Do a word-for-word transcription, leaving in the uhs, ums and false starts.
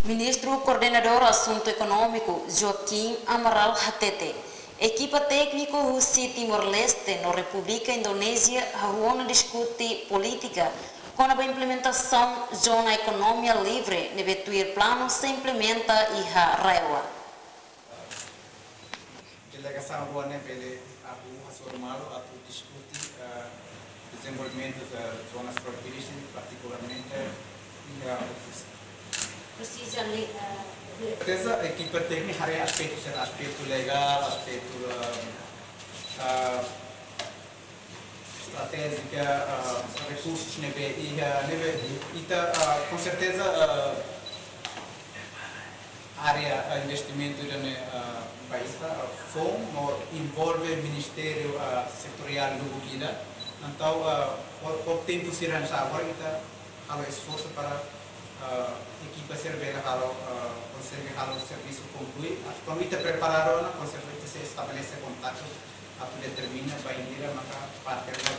Ministru Koordenadór Asuntu Ekonómiku, Joaquim Amaral hatete, ekipa tékniku husi Timor-Leste no Repúblika Indonézia hahú ona diskute polítika kona-ba implementasaun zona ekonomia livre ne'ebé tuir planu sei implementa iha RAEOA. Delegasaun rua ne'e bele atu hasoru malu atu diskute, eh, dezenvolvimentu, eh, zonas fronteiriras, partikularmente iha, eh, presiza lei, eh, lei. Presiza ekipa téknika haree aspetu sira, aspetu legál, aspetu, eh, eh, estratéjika, eh, rekursus ne'ebé iha, ne'ebé ita, eh, com certeza, eh, área, eh, investimentu ida-ne'e, eh, ba ita, eh, foun no envolve ministériu, eh, setoriál lubuk ida. Entaun, eh, ho, ho tempu sira-ne'e agora ita halo esforsu para, eh, ekipa sira bele halo, eh, konsege halo servisu konklui. Kuandu ita preparadu ona, com certeza ita sei estabelese kontaktu atu determina bainhira maka parte da